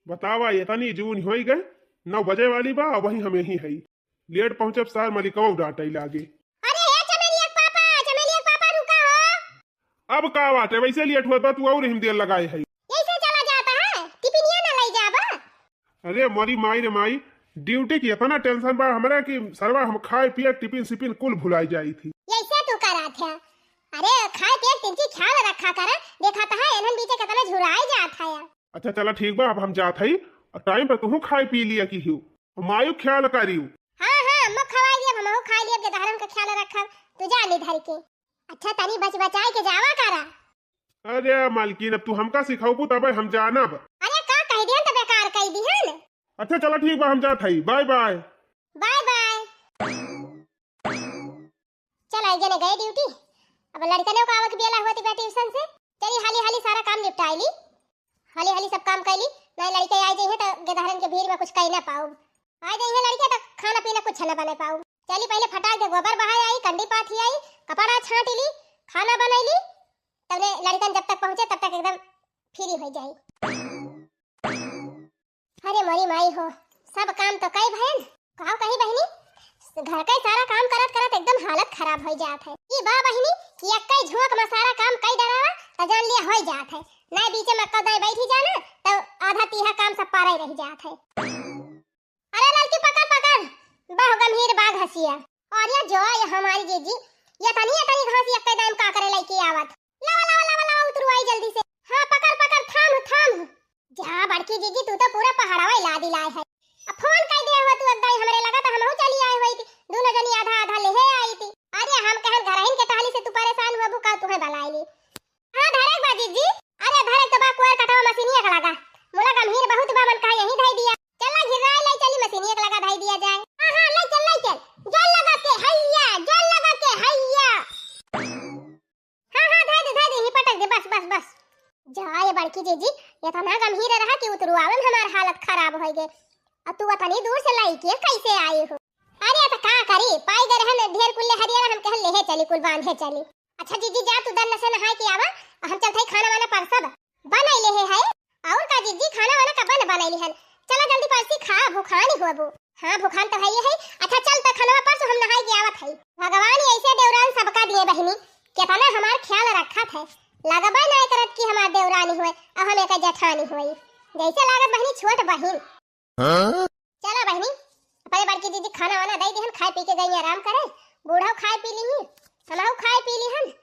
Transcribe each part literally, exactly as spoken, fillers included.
बतावा, एतनी जून होइ गए, नौ बजे वाली बा, वही हम यहीं हई। लेट पहुँचब सार, मलिकवा डांटै लागे। अरे हे चमेलिया के पापा, चमेलिया के पापा, रुका हो। अब का बात है, वैसे लेट हुआ बा, तू और हम देर लगाए है। ऐसे चला जाता है, टिफिनिया ना ले जाबा। अरे मरी माई रे माई, ड्यूटी की इतना टेंशन बा हमरा कि सरवा हम खाए पिए टिफिन सिफिन कुल भुलाई जाई थी। ऐसे तू करा था। अरे खाए पिए तिनकी ख्याल रखा करा, देखा तो है एनहन बीचे कितना झुराए जात है। अच्छा चला ठीक बा, अब हम जात हई, और टाइम पर तुहू खाए पी लिया की हियो, मायू ख्याल करियो। हाँ हाँ, अम्मा खवाई दिया, हमहू खाए लिया, गेदहरन का ख्याल रखब, तू जा ले धर के। अच्छा तनी बच बचाए के जावा करा। अरे मालकिन, अब तू हमका सिखाऊ तबे हम जानब। अरे का कह दिहन त बेकार कह दिहन। अच्छा चला ठीक बा, हम जात हई, बाय बाय। बाय बाय। चल आई जने गए ड्यूटी। अब लड़कनों का आवक बेला हुआ थी ट्यूशन से। चली हाली हाली सारा काम निपटाई ली, हाली हाली सब काम कैली। नहीं लड़के आ जाइए तो गेदहरन के भीड़ में कुछ कह ना पाऊ। आ जाइए लड़के तो खाना पीना कुछ ना बने पाऊ। चली पहले फटाक दे गोबर बहाए आई, कंडी पाथी आई, कपड़ा छाट ली, खाना बनाई ली। तबले लड़कन जब तक पहुँचे तब तक एकदम फ्री हो जाई। अरे मोरी माई हो, सब काम तो कई भयन, काव कही बहिनी, घर का सारा काम करत करत एकदम हालत खराब हो जात है। ई बा बहिनी कि एक्कै झोंक में सारा काम कई डरावा त जान लिया हो जात है, नहीं बीचे में कदाई बैठी जाना तो आधा तीहा काम सब पारा ही रह जात है। अरे ललकी पकड़ पकड़, बहु गंभीर बा घसिया। और ये जो ये हमारी जीजी, ये तनी ये तनी घास एक्कै दाई में का करे लइके आवत। लावा लावा लावा लावा उतरू आई जल्दी से। हाँ पकड़ पकड़, थाम थाम। जा बड़की जीजी, तू तो पूरा पहाड़वा हिला दिलाए है। अब फोन कई दे हो तू, अब दाई हमरे लगा तो हमहू चली आए हुई थी, दोनों जनी आधा आधा लेहे आई थी। अरे हम कहन घरहिन के टहली से तू परेशान हुआ बू का, तुहे बलाई ली। हाँ धरे बा जीजी। अरे धरे तो बा कुआर कटवा मशीनिया के लगा, मुला गंभीर बहुत बा, मन कहा यहीं धई दिया। चल ना घिराए ले चली मशीनिया के लगा धई दिया जाए। हाँ हाँ ले चल ले चल, जोर लगा के हैया, जोर लगा के हैया। हाँ, हाँ, धै दे, धै दे, ही पटक दे, बस, बस, बस। जा, ये बड़की जीजी, इतना गंभीर रहा कि उतरुआवे में हमार हालत खराब होइ गए। अब तू अतनी दूर से लइके कैसे आई हो? अरे, तो का करी, पाई गए रहन ढेर कुल्ले हरियर, हम कहन लेहे चली, कुल बांधे चली। अच्छा जीजी, जा तू दन से नहाए के आवा, हम चलत हई खाना वाना परसब। बनाई लेहे है, और का जीजी, खाना वाना कब न बनाई लिहन? चला जल्दी परसी खा, भूखानी होबू। हाँ, भूखान तो है ही है। अच्छा चल त खनवा परसो, हम नहाई के आवत हई। भगवान ऐसे देवरान सबका दिए बहिनी, केतना हमार ख्याल रखत है। लगबे नाय करत कि हमार देवरानी होए, अब हम एकर जेठानी होई। जैसे लागत बहिनी छोट बहिन। हाँ? चला बहिनी, अपने बड़की दीदी खाना वाना दे दिहन, खाए पी के गई आराम करे। बूढ़ो खाए पी ली, हमहू खाए पी ली हन।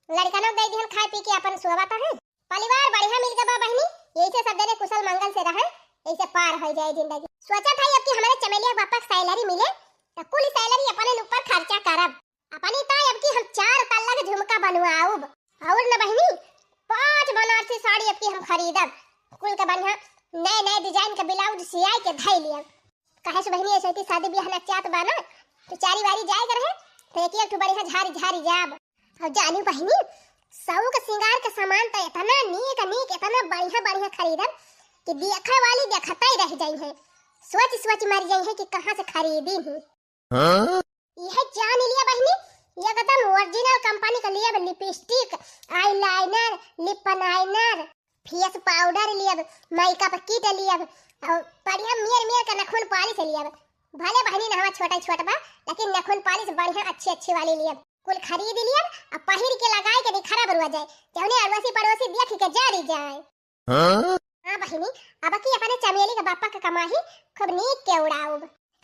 लड़कनों के दे दिहन खाए पी के अपन सोवत है। परिवार बढ़िया मिल गबा बहिनी, यही से सब जने कुशल मंगल से रहे, यही से पार हो जाए जिंदगी। सोचत है अब कि हमारे चमेलिया के पापा के सैलरी मिले, तो कुल सैलरी अपने ऊपर खर्चा करब। अपनी ताई अब की हम चार तल्ला के झुमका बनवाउब, और न बहिनी, पांच बनारसी साड़ी अब की हम खरीदब, कुल के बढ़िया नए नए डिजाइन के ब्लाउज सियाई के धई लियब। काहे से बहिनी, ऐसे की शादी ब्याह नचात बा ना, तो चारी वारी जाए के रहे, तो एक एक ठो बढ़िया झारी झारी जाब। और जानी बहिनी, सौक सिंगार के सामान तो इतना नीक नीक, इतना बढ़िया बढ़िया खरीदब कि देखे वाली देखते ही रह जाई है, सोच सोच मर जाई है कि कहाँ से खरीदी ही। हाँ? यह जान लिया बहिनी, एकदम ओरिजिनल कंपनी का लियब, लिपस्टिक, आईलाइनर, लिप लाइनर, फेस पाउडर लियब, मेकअप किट लियब, और बढ़िया मेर मेर का नखून पॉलिश लियब। भले बहिनी नहवा छोटा छोट बा, लेकिन नखून पॉलिश बढ़िया अच्छी अच्छी वाली लियब। कुल खरीद लियब, अब पहिर के लगाए के निखरा बरुआ जाए, जौने अड़ोसी पड़ोसी देख के जरी जाए। हाँ? हाँ बहिनी, अब की अपने चमेली के बापा के कमाही खूब नीक के उड़ाउब,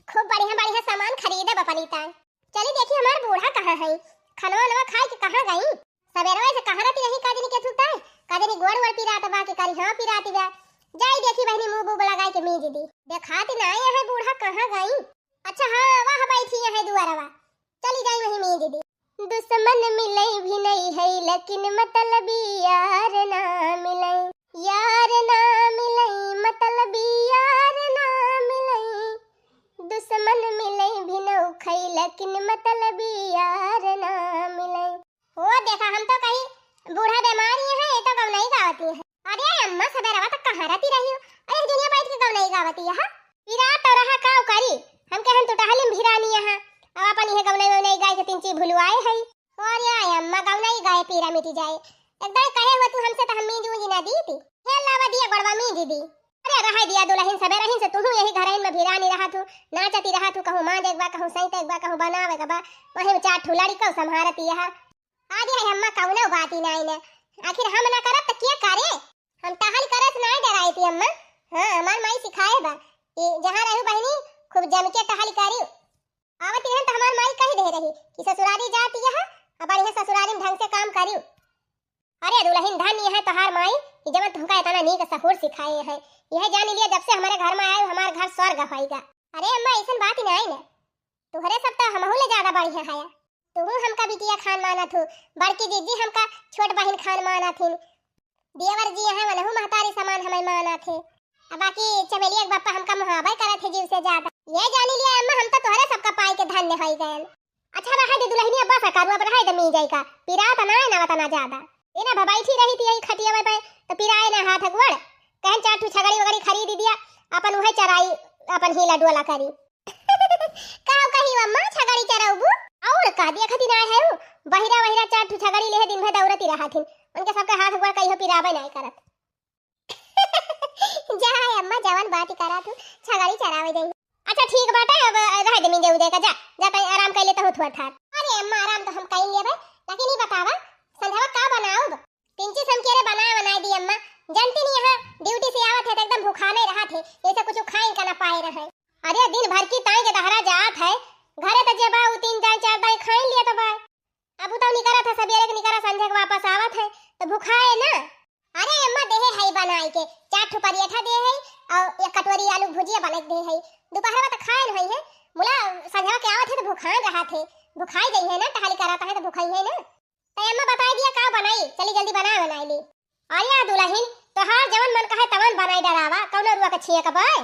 खूब बढ़िया बढ़िया सामान खरीदब अपनी ताई। चली देखी हमार बूढ़ा कहाँ है, खनवा वनवा खाए के कहाँ गई? सबेरवा से कहाँ रहती रही, का जनी के थुकता है, का जनी गोड़ वोड़ पिरात बा के करी हाँ पिराती बा। जाई देखी बहिनी, मुंह बूब लगाए के मीज दी। देखाती ना आए है बूढ़ा, कहाँ गई? अच्छा हाँ, वह बैठी है दुआरवा, चली जाई वही मीज दी। दुश्मन मिलई भी नहीं है, लेकिन मतलबी यार ना मिलई, यार ना मिलई, मतलबी यार ना मिलई। दुश्मन मिलई भी नौखई, लेकिन मतलबी यार ना मिलई। हो देखा, हम तो कही बूढ़ा बीमारी है, ये तो गौनई गावती है। अरे अम्मा, सबेरवा तक कहाँ रहती रही हो? अरे दुनिया बैठ के गौनई गावती है। पिरा तो रहा, काव करी? हम कहन तू टहलिम भिरानी यहाँ, अब अपन ये गौनई वौनई गाय के तीन चीज भुलवाए है। अरे अम्मा, गौनई गाय पीरा मिटी जाए। एकदम कहे हो तू हमसे तो हम मीज ऊंज ना दी थी। हे लावा दिया गोड़वा मीज दी। अरे रहै दिया दुलहिन, सबेरहिन से तुहू यही घरहिन में भिरानी रहत हू, नाचती रहत हू, कहूँ मांजे के बा, कहूँ सैंते के बा, कहूँ बनावे के बा, वही में चार ठू लड़िकौ संभारती है। अरे अम्मा कौनो बात ही नाई न, आखिर हम ना करब त के करे? हम टहल करे से नाई डराई थी अम्मा। हाँ, हमार माई सिखाए बा कि जहाँ रहू बहिनी खूब जम के टहल करी। आवत रहन त हमार माई कही दे रही कि ससुरारी जाती है, अब बढ़िया ससुरारी में ढंग से काम करी। अरे दुलहिन धन्य है तोहार माई कि जवन तुमका इतना नीक सहूर सिखाए हैं। यह जान लिया जब से हमारे घर में आए हमार घर स्वर्ग होइगा। अरे अम्मा ऐसन बात ही नाई न, तुहरे सब तो हमहू ले ज्यादा बढ़िया है। तुहू हमका बिटिया खान मानत हू, बड़की जीजी हमका छोट बहिन खान मानत हिन। देवर जी यहाँ वनहु महतारी समान हमें मानत हे। अब बाकी चमेलिया के बापा हमका मुहाबे करत हे जीव से ज्यादा। ये जानी लिया अम्मा, हम तो तोहरे सबका पाई के धन्य होई गयन। अच्छा रहे दे दुलहिनिया, बस करू अब रहे दे मी जाई का, पिरात ना है ना वतना ज्यादा। ए ना भबाई थी रही थी यही खटिया पे तो पिराए ना हाथ गोड़। कहन चार ठू छगड़ी वगड़ी खरीद दिया, अपन उहे चराई, अपन हीला डोला करी। का कही अम्मा, छगड़ी चरौबू? और का देखती ना है उ, बहिरा बहिरा चार ठू छगड़ी लेहे दिन भर दौड़ती रहत हिन, उनके सबके हाथ गोड़ कहियो पिराबे नहीं करत। जा है अम्मा, जवन बात करा तू, छगड़ी चरावे जाई। अच्छा ठीक बाटे, अब रह दे मिंजे उजे का, जा जा तई आराम कर ले तो थोड़ा थार। अरे अम्मा, आराम तो हम कर लेबे, लेकिन ई बतावा संध्यावा का बनाऊब? तिनची समकेरे बनाए बनाए दी अम्मा। जानती नहीं यहाँ ड्यूटी से आवत है तो एकदम भुखाने रहत है, जैसे कुछ खाए का ना पाए रहे। अरे दिन भर की ताई के दहरा जात है, घरे तो जे बा उ तीन दाई चार दाई खाई लिया तो बा। अब उ तो निकरा था सबेरे के निकरा संझे के वापस आवत है तो भुखाए ना। अरे अम्मा देहे है बनाए के, चार ठो पराठा दे है और एक कटोरी आलू भुजिया बना के दे है। दोपहर में तो खाए नहीं है, मुला संझवा के आवत है तो भुखान रहत है, भुखाई जाई है ना, टहली करत है तो भुखाई है ना। तै अम्मा बताई दिया का बनाई, चली जल्दी बनाए बनाए ली। अरे दुलहिन, तोहार जवन मन कहे तवन बनाई डरावा, कौनो रुआ के छिए के बाय।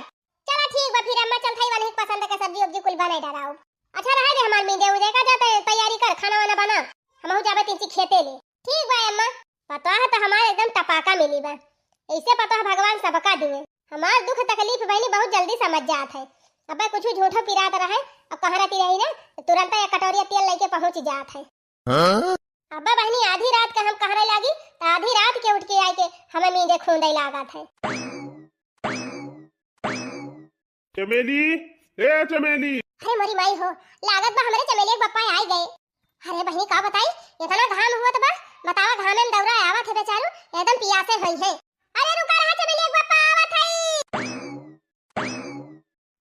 चला ठीक बा, फिर अम्मा चल थाई वाले पसंद के सब्जी उब्जी कुल बनाई डराओ। अच्छा रहे दे हमार मींजे उजे का, जा तै तैयारी कर, खाना वाना बना, हमहू जाबे तिनची खेते ले। ठीक बा अम्मा। पतोह तो हमार एकदम टपाका मिली बा, ऐसे पतोह भगवान सबका दिए। हमार दुख तकलीफ बहनी बहुत जल्दी समझ जात है। अबे कुछ झूठो पिरात रहे, अब कहाँ रहती रही ना, तो तुरंत एक कटोरिया तेल लेके पहुँच जात है। हाँ? अब्बा बहनी आधी रात के हम कहरे लागी, त आधी रात के उठ के आए के हमें मींजे खूंदे लागत है। चमेली, ए चमेली। अरे मोरी माई हो, लागत बा हमरे चमेलिया के बप्पा आए गए। अरे बहनी का बताई, इतना घाम हुआ त बा, बतावा घामे में दौरा आवत है बेचारू, एकदम पियासे होई है। अरे रुका रहा चमेलिया के बप्पा आवत है।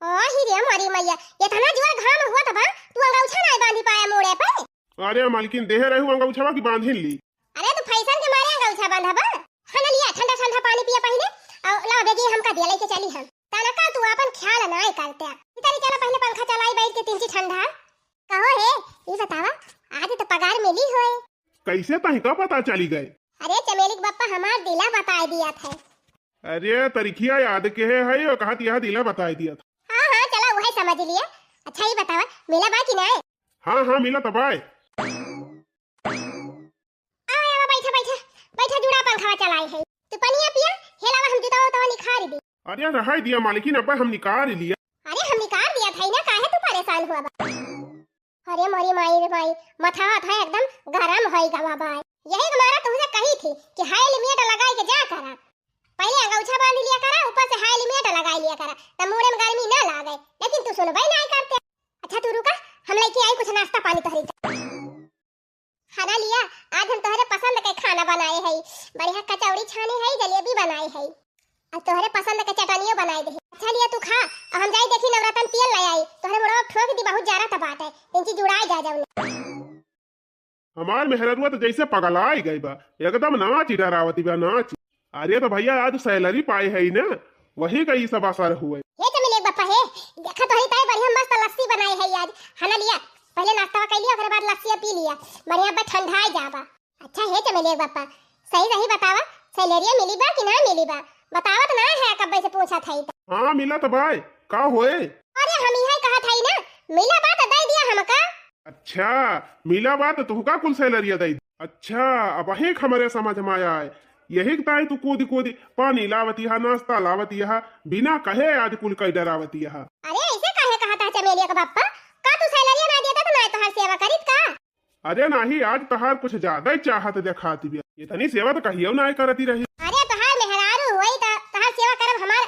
ओ ही रे मोरी मैया, इतना जोर घाम हुआ त बा, तू अंगौछा नाई बांधी पाया मूड़े पे। अरे मालकिन, देहे रहू अंगौछवा की बांधिन ली। अरे तू फैशन के मारे अंगौछा बांधा बा। खाना लिया, ठंडा ठंडा पानी पिया पहले, और लाओ बेगी हमका दिया लेके चली हम। ताना का तू अपन ख्याल नाई करते। इधर ही चला पहले पंखा चलाई बैठ के तिनची ठंडा। कहो हे, ये बतावा, आज तो पगार मिली होए। कैसे तही का पता चली गए? अरे चमेली के बप्पा हमार दिला बताए दिया था। अरे तरिखिया याद के है, है यो कहत यह दिला बताए दिया था। हाँ हाँ चला वही समझ लिया। अच्छा ये बतावा, मिला बा कि नाई? हाँ हाँ मिला तबाय। आवा आवा बैठा बैठा, बैठा जुड़ा पंखा चलाई है। तू पनिया पिया, हेलावा हम जुतावा उतावा निखारी दी। अरे रहाई दिया मालकिन, अब हम निकार लिया। अरे हम निकार दिया था ना, काहे तू परेशान हुआ बा? अरे मोरी माई रे माई, मथवा था एकदम गरम होई गवा बा। यही के मारा तुमसे कही थी कि हेलमेट लगाई के जा करा, पहले अंगौछा बांध लिया करा, ऊपर से हेलमेट लगाई लिया करा, तब मूड़े में गर्मी ना लागे, लेकिन तू सुनबे नहीं करते। अच्छा तू रुका, हम लेके आई कुछ नाश्ता पानी तोहरी। हरा लिया, आज हम तोहरे पसंद के खाना बनाए हई, बढ़िया कचौड़ी छाने हई, जलेबी बनाए हई, और तोहरे पसंद के चटनियो बनाए दे। अच्छा लिया तू खा, और हम जाई देखी नवरत्न तेल ले आई, तोहरे मुड़वा ठोक दी, बहुत जरा त बाटे, तिनची जुड़ाई जा जौन। हमार मेहररुआ तो जैसे पगलाई गई बा, एकदम नाच डरावती बा, नाच। अरे तो भैया आज सैलरी पाए है ना, वही का ई सब असर हुए। हे चमेली के बप्पा हे, देखा तोहरी ताई बढ़िया मस्त लस्सी बनाई है आज, है ना लिया? पहले नाश्ता कर लिया, ओकरे बाद लस्सी पी लिया, बढ़िया बा ठंडाई जाबा। अच्छा हे चमेली के बप्पा, सही सही बतावा, सैलरिया मिली बा कि ना मिली बा? बतावत ना है, कब्बे से पूछा था ई तो। हाँ मिला तो बाय, का होए? अरे हम यही कहा था ना, मिला बा तो दे दिया हमका। अच्छा, मिला बा तो तुहका कुल सैलरिया दे दी। अच्छा, अब अहें हमरे समझ में आया है। यही के ताई तू कूद कूद पानी लावती हा, नाश्ता लावती हा, बिना कहे आज कुल कई डरावती हा। अरे ऐसे काहे कहा था चमेलिया के बप्पा? का तू सैलरिया ना देता तो ना तोहार सेवा करीत का? अरे नाही, आज तोहार कुछ ज्यादा ही चाहत देखाती बिया। इतनी सेवा तो कहियो ना करती रही। अरे तोहार मेहरारू होई त तोहार सेवा करब हमार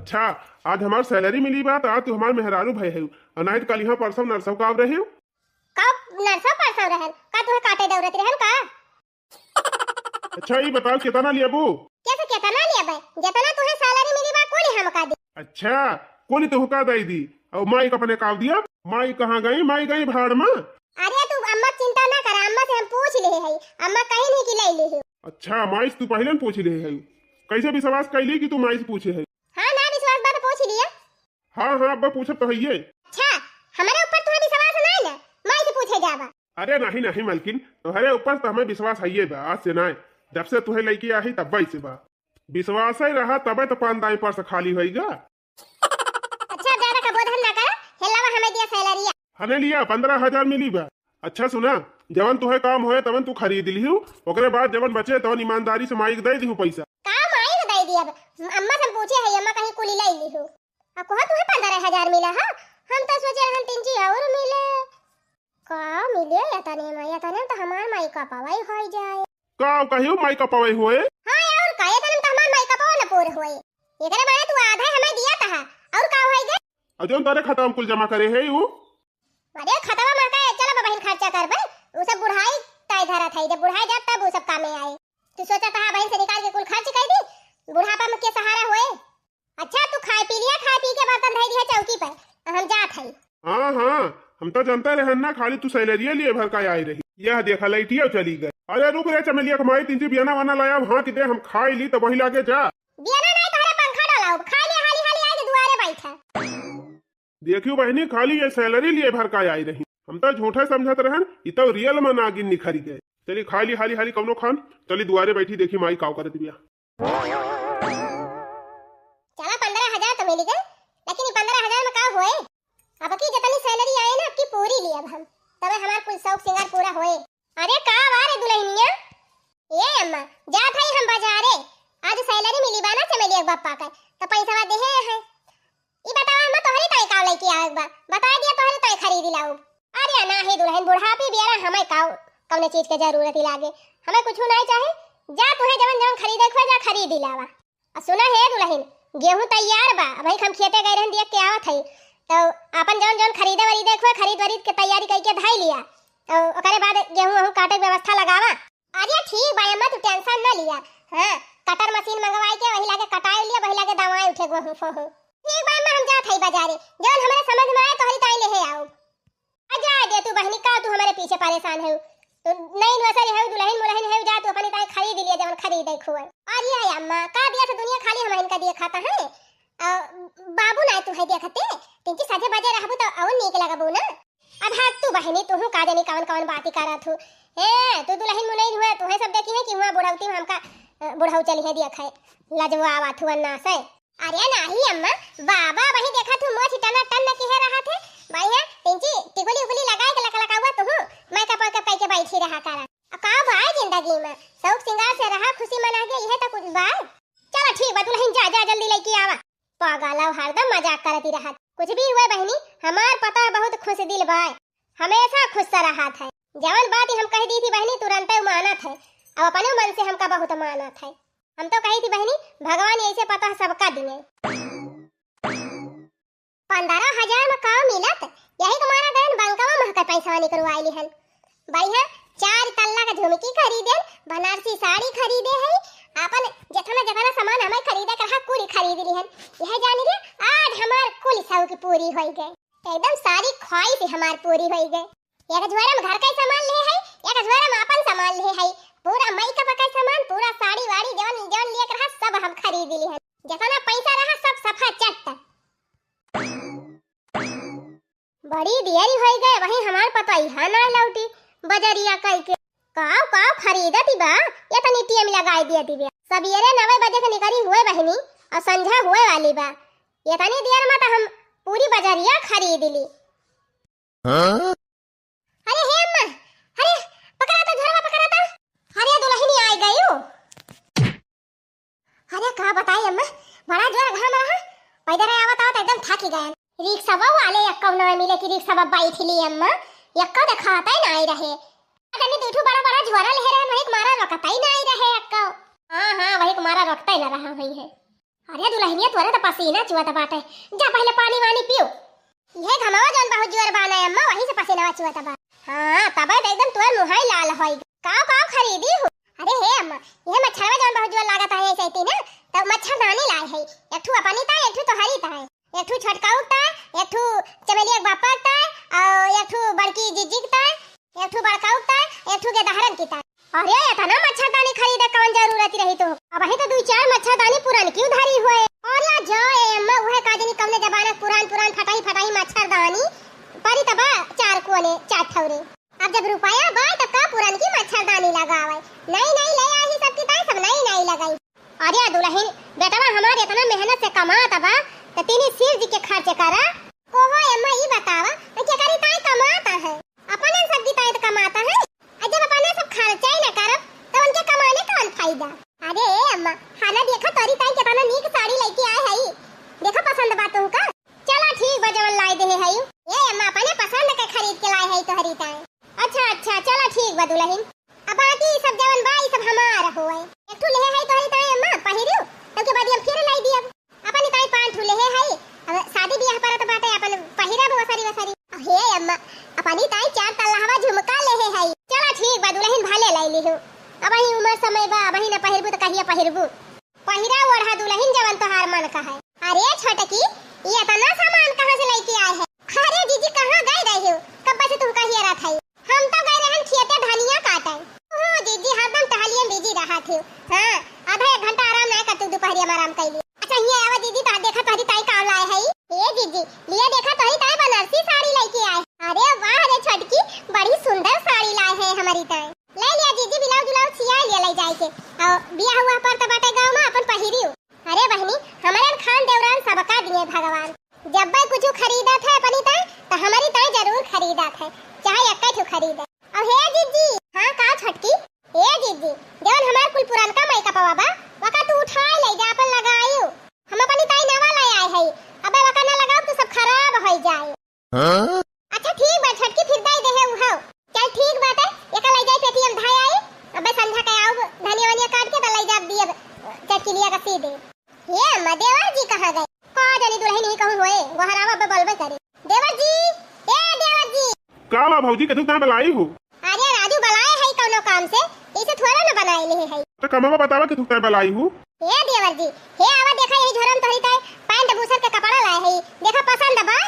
अच्छा, आज हमार salary मिली बा, त आज तू हमार मेहरारू भय है, और नाहीं त कल यहाँ परसों नरसों का रहे। कब नरसों परसों रहन? का तुहे काटे दौड़त रहन का? अच्छा, ई बताओ, केतना लेबू? कैसे केतना लेबे? जेतना तुहे salary मिली बा, कुल हमका दे। अच्छा, कुल तुहका दे दी। और माई का अपने काव दिया? माई कहाँ गई? माई गई भाड़ में। अरे, तू अम्मा क चिंता ना करा, अम्मा से हम पूछ ले है, अम्मा कहीं नहीं कि ले ले है। अच्छा, माई से तू पहले न पूछ ले है, कैसे विश्वास कैली कि तू माई से पूछे है? हाँ, ना विश्वास बा तो पूछ लिया। हाँ, हाँ, अब्बा पूछब तो हइये। अच्छा, हमरे ऊपर तुम्हें विश्वास नहीं ना, माई से पूछे जाबा। अरे नहीं, नहीं मलकिन, तोहरे ऊपर तो हमें विश्वास हइये बा, आज से नहीं, जब से तुहे लइके आही तब से बा। विश्वास ही रहा तबे तो पान दाई पर्स खाली होइगा। अच्छा, ज्यादा का बोधन ना कर, हेलावा हमें दिया salary। हने लिया, पन्द्रह हजार मिली बा। अच्छा सुना, जवन तुहे काम होए तवन तू खरीद लिहू, ओकरे बाद जवन बचे तवन ईमानदारी से माई के दे दिहू पैसा। का माई के दे दिया? अम्मा से हम पूछे है, अम्मा कहीं कुली ले लिहू। अब कहा तुहे पन्द्रह हजार मिला है, हम तो सोचे रहन तीन ची और मिले। का मिले या तने में, या तने तो हमार माई का पवाई होई जाए। का कहियो माई का पवाई होए? हाँ, और का, या तने तो हमार माई का पवा न पूर होए। एकरे माने तू आधा हमें दिया था, और का होई गए? और जौन तारे खाता में कुल जमा करे है वो? अरे खतवा में का, चलो बहिन खर्चा करबे, उ सब बुढ़ाई ताई धरत है, जब बुढ़ाई जात तब उ सब कामे आए। तू सोचा था बहिन से निकाल के कुल खर्च कर दी, बुढ़ापा में के सहारा होए? अच्छा, तू खाए पी लिया, खाए पी के बर्तन धई दिया चौकी पर, हम जात हई। हाँ, हाँ, हम तो जानते रहन ना, खाली तू salary लिए भर का आई रही। यह देखा, लइटिया चली गई। अरे रुक रे चमेलिया के माई, तीन ची बियाना वाना लाया, हाँ कि दे, हम खाई ली, तो वही लागे जा। बियाना नहीं, तोहरे पंखा डालाओ, खाई ले, हाली हाली आई के दुआरे बैठा। देखियो बहिनी, खाली ये salary लिए भर का आई रही। हम तो झूठे समझत रहन, इ तो real में नागिन निखरी गए। चली खाली हाली हाली कौनो खान, चली दुआरे बैठी, देखी माई काव करत बिया। चला, पन्द्रह हजार तो मिल गए, लेकिन ये पन्द्रह हजार में का होए? अब की जितनी salary आए ना, अब की पूरी ली अब हम, तबे हमार कुल शौक सिंगार पूरा होए। अरे का बा रे दुल्हनिया? ए अम्मा, जात हई हम बाजारे, आज salary मिली बा ना चमेलिया के बापा का, तो पैसा देहे हैं। ई बतावा अम्मा, तोहरी ताई का लइके आवे के बा? बता दिया, तोहरी ताई खरीद लाऊ। अरे ना हे दुल्हन, बुढ़ापे बेरा हमें का कौने चीज के जरूरत ही लागे, हमें कुछ नहीं चाहे। जा, तुहे जवन जवन खरीदे के बा, जा खरीद लावा। आ सुना हे दुल्हन, गेहूं तैयार बा, अबही हम खेते गए रहन, देख के आवत हई, तो आपन जवन जवन खरीदे वरीदे के बा, खरीद वरीद के तैयारी करके धाई लिया, तो ओकरे बाद गेहूं वहूं काटे के व्यवस्था लगावा। अरे ठीक बा अम्मा, तू tension ना लिया। हाँ, cutter machine मंगवाई के वही लागे कटाई लिया, वही लागे दवाई उठे गोहूं फोहूं। ठीक बा अम्मा, हम जात हई बाजारे, जौन हमरे समझ में आए तोहरी ताई लेहे आओ। आ जा दे तू बहनी, का तू हमरे पीछे परेशान है? तू नई नौसरी है, दुल्हन मुलहन है, जा तू अपनी ताई खरीद लिया जवन खरीदे खुए। अरे अम्मा, का दिया से दुनिया खाली हम इनका दिए खाता है? आ, बाबू ना तू है देखते, तिनकी सजे बजे रहबू तो और नीक लगबू ना। अब हट तू बहनी, तू का जानी कवन कवन बाती करत हूँ। हे, तू दुल्हन मुनैन हुआ, तू है सब देखी है कि हुआ बुढ़ौती में हमका, अ, बुढ़ऊ चली है देख है, लजवा आवत हुआ ना से। अरे नाही अम्मा, बाबा वही देखत हूँ मोछ टना टन किहे रहत है, बढ़िया तिनकी टिकुली उकुली लगाए के लकलकावा तू, मैं कपड़ के पैके बैठी रहा करा। आ का भाई जिंदगी में शौक सिंगार से रहा, खुशी मना के, यह तो कुछ भाई। चला ठीक बा दुल्हन, जा जा जल्दी लइके आवा। पागल, अब हरदम मजाक करती रहत। कुछ भी हुए बहनी, हमार पतोह बहुत खुश दिल बाय, हमेशा खुश रहत है। जवन बात हम कह दी थी बहनी, तुरंते उ मानत है, अब अपने मन से हमका बहुत मानत है। हम तो कही थी बहनी, भगवान ऐसे पतोह सबका दिए। पन्द्रह हजार में का मिलत, यही के मारा गयन बैंकवा में हके पैसा निकलवाई लिहन। बढ़िया चार तल्ला के झुमकी खरीदेन, बनारसी साड़ी खरीदे है, आपन जतना जतना सामान हमें खरीदे के रहा, कुल खरीद लिहन। यह जानी रे, आज हमार कुल शौक पूरी होई गए, एकदम सारी ख्वाहिश हमार पूरी होई गए। एक झोरा में घर का सामान ले है, एक झोरा में आपन सामान ले है, पूरा मेकअप का सामान, पूरा साड़ी वाड़ी जवन जवन लिए के रहा, सब हम खरीद लिहन। जतना पैसा रहा, सब सफा चट। बड़ी देरी होई गए, वही हमार पतोहिया ना लौटी बजरिया कई के। काव काव खरीदती बा, ये तनी टीएम लगाई दियती बा। सबेरे नवे बजे के निकली हुए बहनी, और संझा हुए वाली बा। ये तनी देर में तो हम पूरी बजरिया खरीद ली। हाँ? अरे हे अम्मा, अरे पकड़ा तो झोरवा पकड़ा तो। अरे दुल्हनी आई गई हो। अरे का बताई अम्मा, बड़ा जोर घाम रहा, पैदल आवत आवत एकदम थक गए। रिक्शा वाले यक्का ना मिले कि रिक्शा बैठ ली अम्मा, यक्का देखाता ही ना आई रहे। अरे दू ठो बड़ा बड़ा झोरा ले रहे, वही के मारा रोकता ही ना आई रहे यक्का। हाँ हाँ, वही के मारा रोकता ही ना रहा हुई है। अरे दुलहिनिया, तोरे त पसीना चुअत बाटे, जा पहिले पानी वानी पियो। इहे घमवा जौन बहुत जोर बा ना अम्मा, वही से पसीनवा चुअत बा। हाँ, तबे त एकदम तोर मुँहई लाल होई। काव काव खरीदी हू? अरे हे अम्मा, इहे मच्छरवा जौन बहुत जोर लागत है ऐसे ही ना, त मच्छरदानी लाए है। एक ठू अपनी ताई, एक ठू तोहरी ताई, एक ठू छोटकाऊ ताई, एक ठू चमेलिया के बापा ताई, और एक ठू बड़की जिज्जी ताई, एक ठू बड़काऊ ताई, एक ठू गेदहरन की ताई। अरे, इतना मच्छरदानी खरीदे कौन जरूरत रही तो? अबही तो दुई चार मच्छरदानी पुरनकी उधारी होए। अरे जा ए अम्मा, उहे का जनी कौने जमाना के पुरान पुरान फटाई फटाई मच्छरदानी परी तबा चार कोने चार ठौरे। अब जब रुपया बा तब का पुरनकी मच्छरदानी लगावे? नई नई ले आई सब की ताई, सब नई नई लगाई। अरे दुलहिन, बेटवा हमार इतना मेहनत से कमात बा, त तीनी शिव जी के खर्च करा। कोहो अम्मा, ई बतावा, केकरी ताई कमात है? अपने सब की ताई त कमात है। आ जब अपने सब खर्चा ही न करब, त उनके कमाने कौन फायदा? अरे ए अम्मा, हाना देखा तोरी ताई केतना नीक साड़ी लइके आए हई। देखा पसंद बा तुमका? चला ठीक बा, जवन लाई देहे हई। ए अम्मा, अपने पसंद के खरीद के लाए हई तोहरी ताई। अच्छा, अच्छा, चला ठीक बा दुलहिन। अब बाकी सब जवन बा, ई सब हमार होए। एक ठू लेहे हई तोहरी ताई अम्मा, पहिरियो, तब के बाद हम फिर लाई दियब। अपनी ताई पाँच ठू लेहे हई, अब शादी बियाह परत बाटे, अपन पहिरब वसरी वसरी। हे अम्मा, अपनी ताई चार तल्लावा झुमका लेहे हई। चला ठीक बा दुलहिन, भले लाई लिहू। अबही उमर समय बा, अबही न पहिरबू त कहिया पहिरबू? पहिरा ओढ़ा दुलहिन जवन तोहार मन कहे। अरे छोटकी, ये इतना सामान कहाँ से लइके आए है? अरे जीजी, कहाँ गए रहे हो? कब्बे से तुमका हियरत है। हम तो गए रहन खेते धनिया काटे। ओ जीजी, हरदम टहलिए में busy रहत हो। हाँ, आधा एक घंटा आराम ना कर तू, दोपहरिया में आराम कर लिए। अच्छा, ये आवा जीजी, तो देखा तोहरी ताई का लाए है। ए जीजी, लिए देखा तोहरी ताई बनारसी साड़ी लइके आए। अरे वाह रे छोटकी, बड़ी सुंदर साड़ी लाए है हमारी ताई। ले लिया जीजी, ब्लाउज उलाउज सिया लिया ले जाए के। और बियाह हुआ पर तो बाटे गाँव में अपन पहिरियो। अरे बहिनी, हमारे खान देवरान सबका दिए भगवान। जब भी कुछ खरीदत है अपनी ताई, तो हमारी ताई जरूर खरीदत है, चाहे एक ठो खरीदे। और हे जीजी। हाँ का छोटकी? ए जीजी, जवन हमार कुल पुरानका मेकअपवा बा, वका तू उठाए ले जा, अपन लगायू। हम अपनी ताई नवा ले आए हई, अबे वका ना लगाओ तो सब खराब हो जाए। हाँ? अच्छा ठीक बा छोटकी, फिर दे दे है उहाव। चल ठीक बाटे, एका ले जाई पेटीएम धाय आई। अबे संझा के आउब धनिया वनिया काट के त ले जाब दियब चटकिलिया का सीधे। ये अम्मा, देवर जी कहाँ गए? का जानी दुलहिन ही कहूँ होए, गोहरावा अबे बलबे करे। देवर जी, ए देवर जी। का बा भौजी, कथू ताई बलाई हो? अरे राजू बलाए है कौनो काम से, इसे थोड़ा ना बनाए ले है। तो कमवा बतावा कथू ताई बलाई हो? ए देवर जी, हे आवा देखा यही झोरा में तोहरी ताई पैंट बूसर के कपड़ा लाए है, देखा पसंद बा?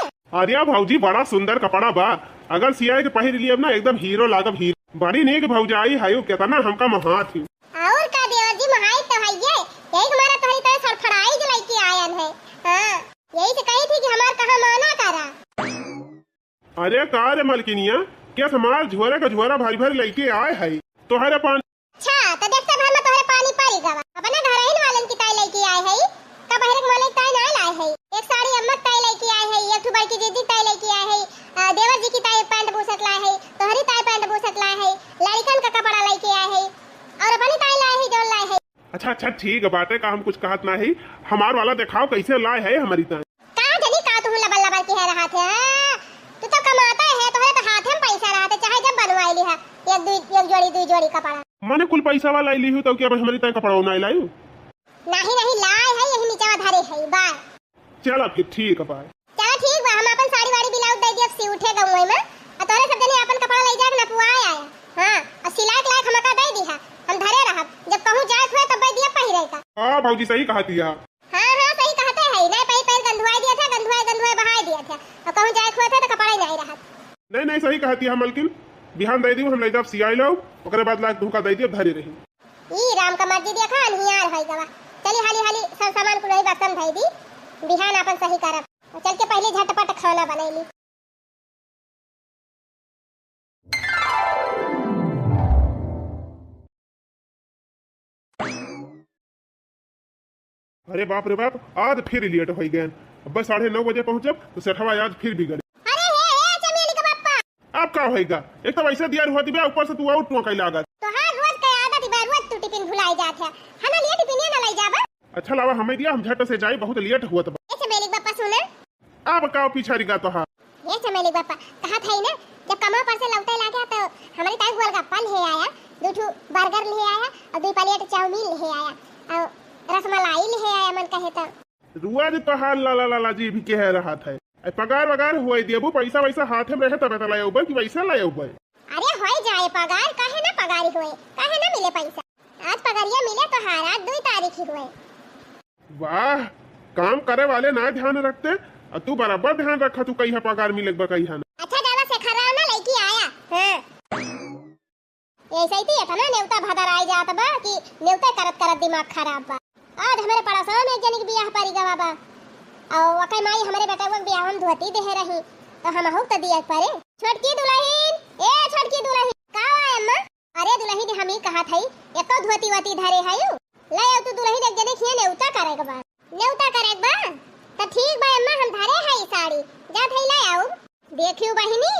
अरे भौजी, बड़ा सुंदर कपड़ा बा, अगर सियाए के पहिर लियब ना, एकदम हीरो लागब हीरो। बड़ी नीक भौजाई है, केतना हमका मोहात ही। और का देवर जी, मोहाई तो है ये, यही हमारा तोहरी ताई सरफराई के लइके आयन है। हाँ, यही से कही थी कि हमार कहाँ माना करा। अरे का रे मलकिनिया, केस हमार झोरा का झोरा भरी भरी लइके आए है। तोहरे पान अच्छा, त देखते भर में तोहरे पानी पड़ी गवा। अपने घरहिन वालन की ताई लइके आए है, का बहरे के मालिक ताई ना लाए है। एक साड़ी अम्मा ताई लइके आए है, एक ठो बड़की दीदी ताई लइके आए है, अ, देवर जी की ताई पैंट बूसट लाए है, तोहरी ताई पैंट बूसट लाए है, लड़िकन का कपड़ा लइके आए है, और अपनी ताई लाए है, जौन लाए है। अच्छा, अच्छा, ठीक बाटे, का हम कुछ कहत नाही, हमार वाला देखाओ कैसे लाए है हमारी ताई। का जनी का तुहू लबल लबल किहे रहत है? तू तो कमाता है, तोहरे तो हाथे में पैसा रहत है, चाहे जब बनवाई लिहा एक दुई, एक जोड़ी, दुई जोड़ी कपड़ा। मने कुल पैसा वाला लाई लिहू, तब कि अब हमारी ताई कपड़ा ना लायू? नाही, नाही, लाए है, यही नीचवा धरे है, बाय। चला फिर, ठीक है, बाय। चला ठीक बा, हम अपन साड़ी वाड़ी ब्लाउज दे दियब सी उठे गौए में, आ तोहरे सब जने अपन कपड़ा ले जाके नपुआए आया। हाँ, और सिलाए के लायक हमका दे दिहा, हम धरे रहब, जब कहूँ जाए हुए तब दिया पहिरे का। हाँ भौजी, सही कहत हिया। हाँ, हाँ, सही कहते है, नहीं पहिर पहिर गंधुआई दिया था, गंधुआई गंधुआई बहाई दिया था, और कहूँ जाए हुए था तो कपड़ा ही नहीं रहत। नहीं, नहीं, सही कहत हिया मलकिन, बिहान दे दियो, हम ले जाब सियाई लो, ओकरे बाद लायक तुहका दे दियो, धरे रही। ई राम का मर्जी देखा, अनहियार होई गवा। चली हाली हाली सब सामान कुल वही बक्सा में धई दी, बिहान अपन सही करब। चल के पहले झटपट खाना बनैली। अरे बाप रे बाप, आज फिर लेट होई गए। अब साढ़े नौ बजे पहुँचब तो सेठवा आज फिर बिगड़े। अरे हे, हे, चमेली के पप्पा। अब का होएगा? एक तो वैसे दिया हुआ दिबे, ऊपर से तू और टोंकाई लागत। तोहार रोज के आदत बा, रोज तू टिफिन भुलाई जात है। हमें लिए टिफिन ना लाई जाबा। अच्छा लावा, हमें दिया, हम झट से जाई, बहुत लेट हुआ बा। ए चमेली के पप्पा सुने। अब का पीछा रिगा तोहार? ए चमेली के पप्पा, कहा था ही ना, जब कमा पर से लौटे लागे तो हमारी ताई गोलगप्पा ले आया, दो ठो बर्गर ले आया और दो प्लेट चाउमीन ले आया और रसमलाई लिहे आया मन कहे त। रुआ जे तोहार लाला लाला जी भी कहे रहत है। ए, पगार वगार होए देबू, पैसा वैसा हाथे में रहे तबे त लाए उबे कि वैसे लाए उबे। अरे होए जाए पगार, काहे ना पगारी होए, काहे ना मिले पैसा? आज पगरिया मिले तोहार, आज दुई तारीख ही होए। वाह, काम करे वाले ना ध्यान रखते, और तू बराबर ध्यान रखा, तू कहिया पगार मिले बा कहिया ना। अच्छा ज्यादा से खराब ना लइकी आया। हाँ। ऐसे ही तो इतना नेवता भदर आए जात बा कि नेवता करत करत दिमाग खराब बा। आज हमरे पड़ोसवा में एक जनी के बियाह परी गवा बा। और ओकर माई हमरे बेटवा के बियाह में धोती देहे रही, तो हमहू के तो दिया के परे। छोटकी दुलहिन, ए छोटकी दुलहिन, का हुआ अम्मा? अरे दुलहिन, हम ई कहत हई, एको धोती वोती धरे हयू? ले आउ तू दुलहिन, एक जने के हियाँ नेवता करे के बा। नेवता करे के बा? त ठीक बा अम्मा, हम धरे हई साड़ी, जात हई ले आउ। देखियो बहिनी,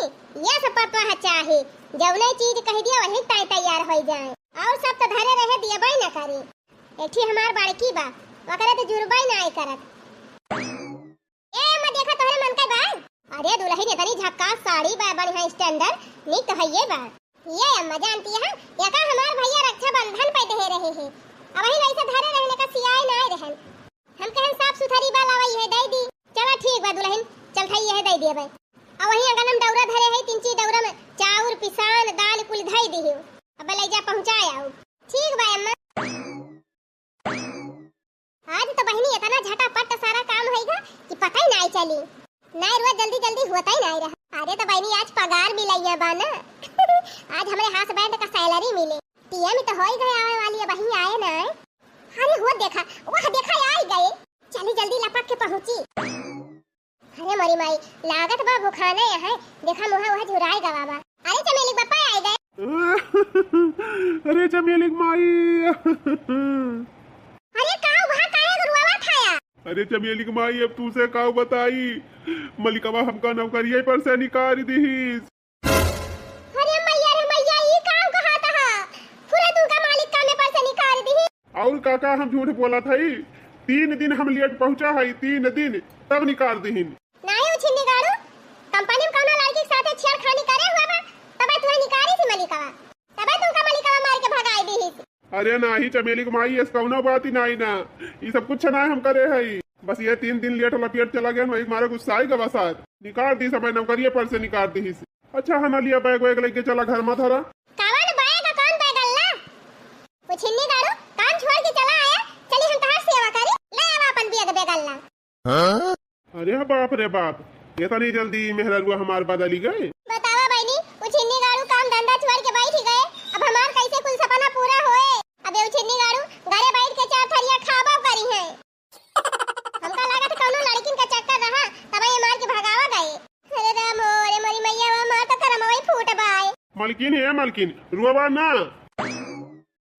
ये सब पतवा चाही, जौने चीज कह दिया वही ताई तैयार होइ जाए। और सब तो धरे रहे दियबे न करी। एक ठी हमार बड़की बा, ओकरे तो जुरबे नाई करत। ए अम्मा, देखा तोहरे मन के बा। अरे दुलहिन, इतनी झक्कास साड़ी बा, बढ़िया standard, नीक तो हइये बा। ये अम्मा जानती है, एका हमार भैया रक्षाबंधन पे देहे रहे हैं। अबहिन वैसे धरे रहने का सियाए नाई रहन। हम कहन साफ सुथरी बा, लावा ये दे दी। चला ठीक बा दुलहिन, चल थाई ये दे दिए बा। अब वही अगन हम दौरा धरे है, तीन ची दौरा में चाउर, पिसान, दाल कुल धई दिहियो। अब ले जा पहुँचाए आउ। ठीक बा अम्मा। आज तो बहिनी इतना झटापट सारा काम होइगा कि पता ही नाई चली। नाई रुआ जल्दी जल्दी होता ही नाई रहा। अरे तो बहिनी आज पगार मिलैया बा ना। आज हमरे husband का salary मिले। टीएम तो होई गए आवे वाली है, बहिनी आए ना। अरे हो देखा, वह देखा आई गए। चली जल्दी लपक के पहुँची। अरे मोरी माई, लागत बा भुखाना है, देखा मुहा वह झुराए गवा बा। अरे चमेली के बप्पा आए गए। अरे चमेली के माई। अरे का वहाँ काहे रुआवा थाया? अरे चमेली के माई, अब तू से का बताई, मलिकवा हमका नौकरिया पर से निकाल दिहिस। अरे मैया रे मैया, ई का कहत हा? पूरा तू का मालिक कामे पर से निकाल दिहिस। और काका हम झूठ बोलत हई, तीन दिन हम लेट पहुँचा हई, तीन दिन, तब निकाल दिहिन। नाहीं उछिन्नी गाड़ू, कंपनी में कौनो लड़की के साथे छेड़खानी करे हुआ बा, तबे तुहे निकाली थी मलिकवा, तबे तुमका मलिकवा मार के भगाई दी थी। अरे नाहीं चमेली के माई, ऐस कौनो बात ही नाहीं ना, ई सब कुछ ना हम करे हई, बस ये तीन दिन लेट लपेट चला गया, वही मारे गुस्सा आई गवा साथ, निकाल दी समय नौकरिये पर से निकाल दी थी। अच्छा हना लिया बैग वैग लेके चला घर में धरा। कवन बैग, कौन बैग अल्ला? उछिन्नी गाड़ू, काम छोड़ के चला आया, चली हम तहार सेवा करी, ले आवा अपन बैग बैग अल्ला। अरे बाप रे बाप, इतनी जल्दी मेहररुआ हमार बदली गए? बतावा बहिनी, उछिन्नी गाड़ू काम धंधा छोड़ के बैठ गए, अब हमार कैसे कुल सपना पूरा होए? अबे उछिन्नी गाड़ू घरे बैठ के चार थरिया खाबो करी है। हमका लागत कौनो लड़किन का चक्कर रहा, तब ये मार के भगावा गए। अरे राम हो, अरे मोरी मैया हो, मार तो करमवा ही फूट बाय। मलकिन हे मलकिन, रुआवा ना।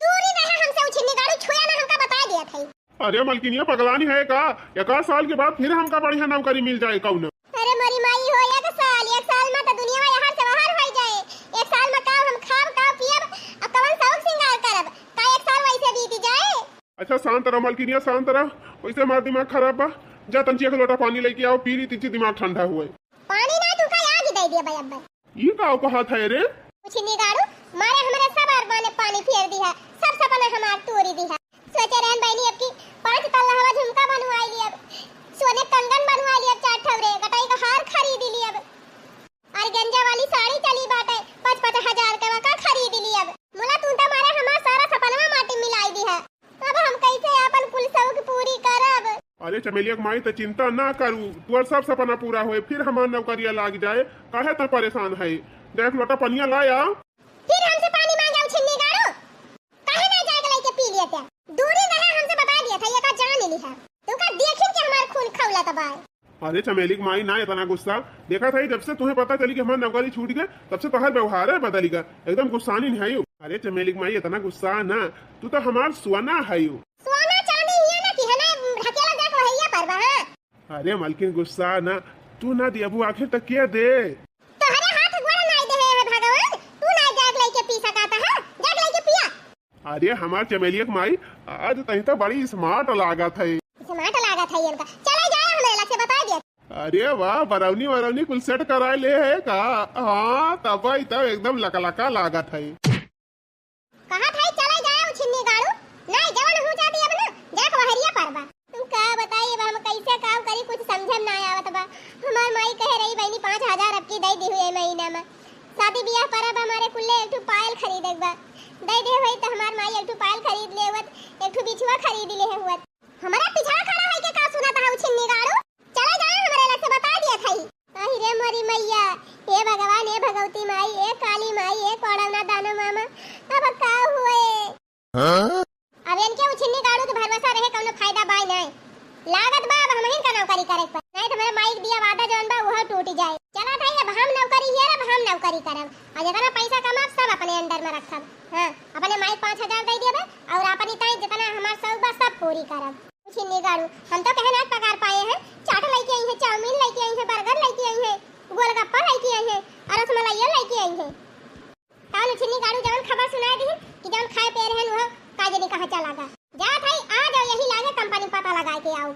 दूरी रहा हमसे उछिन्नी गाड़ू, छुआ ना, हमका बता दिया था। अरे मलकिनिया पगलानी है का? एकाध साल के बाद फिर हमका बढ़िया नौकरी मिल जाए कौनो। अरे मोरी माई हो, एक साल, एक साल में तो दुनिया में यहाँ से बाहर हो जाए। एक साल में का हम खाब, का पियब, अब कवन शौक सिंगार करब? का एक साल वैसे बीत जाए? अच्छा शांत रह मलकिनिया, शांत रह, वैसे हमार दिमाग खराब बा। जा तंची एक लोटा पानी लेके आओ, पी ली, तिंची दिमाग ठंडा हुए। पानी ना, तू का आग ही दे दिया भाई अब्बा। ई का कहत है रे? उछिन्नी गाड़ू, मारे हमरे सब अरमान पानी फेर दिहा, सब सपना हमार तोरी दिहा। सोचे रहन बहिनी अब की पाँच तल्ला हवा झुमका बनवाई लियब, सोने कंगन बनवाई लियब, चार ठौरे गटाई का हार खरीद लियब, और गेंजा वाली साड़ी चली बाटे, पाँच पाँच हजार के वका खरीद लियब। मुला तू तो मारे हमार सारा सपनवा माटी मिलाई दिहा। अब हम कैसे आपन कुल शौक पूरी करब? अरे चमेलिया के माई, त चिंता ना करू, तोर सब सपना पूरा होए, फिर हमार नौकरिया लाग जाए, काहे त परेशान है? जा एक लोटा पनिया लाया। फिर हमसे पानी मांगे उछिन्नी गाड़ू? काहे ना जाके लेके पी लिया था? दूरी रहा हमसे बता दिया था, ये का जान लिहा। तू का देखिन के हमार खून खौलत बाय। अरे चमेली के माई ना इतना गुस्सा, देखा था जब से तुम्हें पता चली कि हमार नौकरी छूट गए, तब से तोहार व्यवहार है बदली गया, एकदम गुस्सानी नहीं आयु। अरे चमेली के माई इतना गुस्सा ना, तू तो हमार सोना है यू। सोना चांदी हिया ना कि है ना, ढकेला देख वहिया पर बा, हाँ? अरे मलकिन गुस्सा ना, तू ना दियाबू आखिर तक के दे? तोहरे हाथ गोड़ नाई दे है भगवान, तू ना जाग लेके पी सकता है, जाग लेके पिया। अरे हमार चमेलिया के माई, आज तहीं तो बड़ी smart लागत है। Smart लागत है इनका। चला जाए, हमरे लग से बता दिया। अरे वाह, बरौनी वरौनी कुल set करा ले है का? हाँ, तब ही तब एकदम लकलका लागत है। कहा था चला जाए उछिन्नी गाड़ू, नहीं जवन हो जाती अब ना, देख शादी बियाह परब हमरे कुल्ले एक ठो पायल खरीदे के बा। दे दे होई त हमार माई एक ठो पायल खरीद लेवत, एक ठो बिछुआ खरीद ले होत। हमरा पीछा खड़ा होई के का सुनत हऊ छिन्नी गाड़ू? चला जाए हमरे लग से बता दिया थाई। अहि रे मोरी मैया, हे भगवान, हे भगवती माई, हे काली माई, हे कोड़ौना दानो मामा, अब का हुए? हाँ? अब इनके उछिन्नी गाड़ू के भरोसा रहे कौनो फायदा बाय नाय। लागत बा अब हमहिन का नौकरी करे के पड़ी। नाय त हमरे माई के दिया वादा जौन बा उहो टूट जाए। चला थाई अब हम नौकरी हियर, अब हम नौकरी करब। और जितना पैसा कमाब सब अपने under में रखब। हाँ, अपने माई के पाँच हजार दे देबे और अपनी ताई जितना हमार शौक बा सब पूरी करब। छिन्नी गाड़ू, हम तो कहना पगार पाए हैं, चाट लेके आई है, चाउमीन लेके आई है, बर्गर लेके आई है, गोलगप्पा लेके आई है और रसमलाइया लेके आई है। तान छिन्नी गाड़ू जवन खबर सुनाए दिहिन कि जवन खाए पिए रहन उहो का जनी कहाँ चला गा। जा थाई आ जाओ यही लागे कंपनी पता लगा के आओ।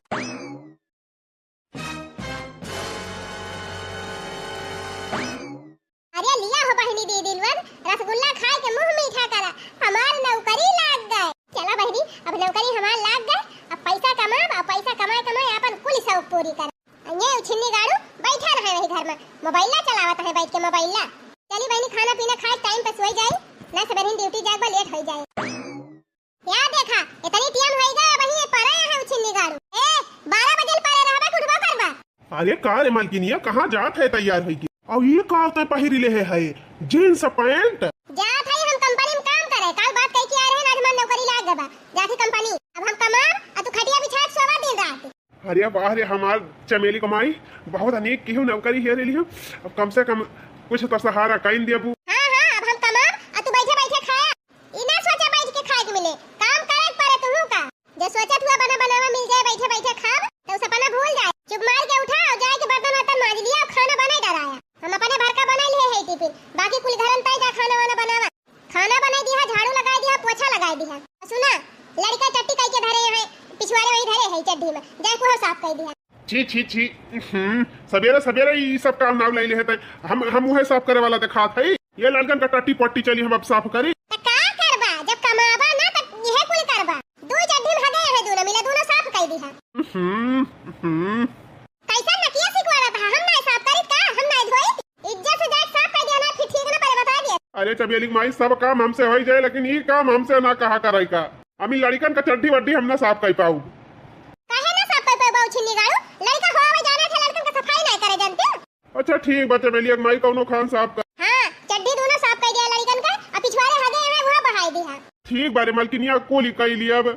अरे लिया हो बहिनी दीदी लोग, रसगुल्ला खाए के मुंह मीठा करा, हमार नौकरी लाग गए। चला बहिनी, अब नौकरी हमार लाग गए, अब पैसा कमाब, अब पैसा कमाए कमाए अपन कुल शौक पूरी कर। ये उछिन्नी गाड़ू बैठा रहे वही घर में, मोबाइला चलावत है बैठ के मोबाइला। चली बहिनी खाना पीना खाए टाइम पे सोई जाई, ना सबेरहिन ड्यूटी जाए बा लेट हो जाए। या देखा, इतनी टियम होई गए, वही ये परे है उछिन्नी गाड़ू। ए, बारह बजे परे रहबा, उठबा करबा। अरे का रे मलकिनिया, कहाँ जात है तैयार होई के? और ये का तै पहिरी ले है, जींस पैंट? जात है हम कंपनी में काम करे, काल बात कही के आ रहे हैं, आज हमार नौकरी लाग गबा, जात है कंपनी। अब हम कमाब, आ तू खटिया बिछात सोवा दिन रात। अरे वाह रे हमार चमेली क माई, बहुत अनेक केहू नौकरी हेरे लिहू। अब कम से कम कुछ तो सहारा कइन देबू। हाँ, हाँ, अब हम कमाब, आ तू बैठे बैठे खाया। ई ना सोचा बैठ के खाए के मिले, काम करे के पड़े तुहू का। जे सोचत हुआ बना बनावा मिल जाए बैठे बैठे खाब, तो उ सपना भूल जाए। चुप मार के उठा और जाए के बर्तन वर्तन माज लिया और खाना बनाए डराया। हम अपने भर का बनाए लिए है टिफिन, बाकी कुल घरन ताई जा खाना वाना बनावा। खाना बनाई दिहा, झाड़ू लगाई दिहा, पोछा लगाई दिहा। सुना, लड़का टट्टी कई के धरे हैं, पिछवारे वही धरे है चड्ढी में, जाए कुहा साफ कर दिहा। छी, छी, छी। हम्म, सबेरे सबेरे ई सब काम नाव लैले है तै। हम, हम उहे साफ करे वाला देखात है। ये लड़कन का टट्टी पट्टी चली, हम अब साफ करी। त का करबा, जब कमाबा ना त इहे कुल करबा। दू चड्ढी में हगे है, दोनों मिला, दोनों साफ कर दिहा। हम्म, हम्म। कैसन नकिया सिखवावत है? हम नाय साफ करी का? हम नाय धोई? इज्जत से जाके साफ कर दिया ना, फिर ठीक ना पड़े, बता दिया। अरे चमेली माई, सब काम हमसे होई जाए, लेकिन ई काम हमसे ना कहा कराई का। हम ई लड़िकन का चड्ढी वड्ढी हम ना साफ कर पाऊ। काहे ना साफ कर पाऊ छिन्नी गाड़ू? लड़िका हो आवे जाने थे, लड़कन का सफाई नाय करे जानते हो? अच्छा ठीक बा चमेलिया माई, कौनो खान साफ कर। हाँ, चड्ढी दोनों साफ कर दिया लड़िकन का, अब पिछवारे हगे हैं वो बहाई दिया। ठीक बारे मलकिनिया, कुल कर लिया अब।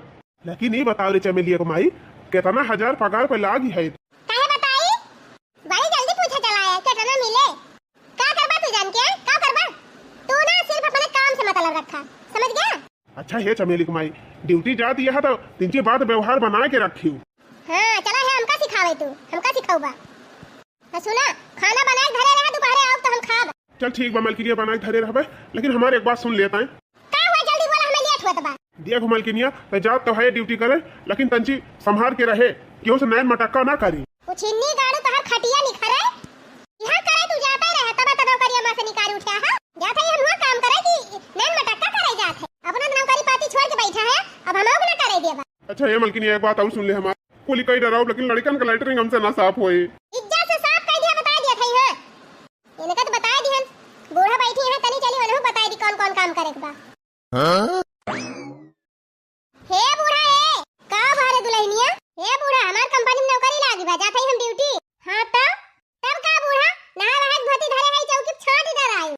लेकिन ई बताओ रे चमेलिया के माई, कितना हजार पगार पे लागी है? काहे बताई? बड़ी जल्दी पूछे चला है, कितना मिले? का करबा तू जान के, का करबा? तू ना सिर्फ अपने काम से मतलब रखा, समझ गया? अच्छा हे चमेली के माई, ड्यूटी जा दिया है तो तिनके बाद व्यवहार बना के रखियो। हाँ, चला है, हमका सिखावे तू, हमका सिखाऊबा। तो सुना, खाना बनाए के धरे रहा, दोपहरे आओ तो हम खाब। चल ठीक बा मलकिनिया, बनाए के धरे रहबे, लेकिन हमारे एक बात सुन लेता है। का हुआ, जल्दी बोला, हमें लेट होत बा। देख मलकिनिया, तै जात तो है ड्यूटी करे, लेकिन तंची संभाल के रहे, केहू से नैन मटक्का ना करी। उ छिन्नी गाड़ू तोहर खटिया निखरे, यहाँ करे तू जाता रहे, तब तो नौकरिया माँ से निकाल उठा है। जात है हम हुआ काम करे कि नैन मटक्का करे जात है, अपना नौकरी पाती छोड़ के बैठा है, अब हम ना करे देबा। अच्छा हे मलकिनिया, एक बात और सुन ले हमार, कुल कई डराओ, लेकिन लड़िकन का लैटरिन हमसे ना साफ होए। इज्जत से साफ कर दिया, बता दिया था, हाँ। इनका तो बता दिहन, बूढ़ा बैठी है, तनी चली उन्हें बता दी कौन कौन काम करे के बा। हाँ? हे बूढ़ा, हे, का भा रे दुल्हनिया? हे बूढ़ा, हमार कंपनी में नौकरी लागी बा, जात हई हम ड्यूटी। हाँ तो? तब का बूढ़ा, नहा वहा के धोती धरे हई, चौकी पे छांट डर आई।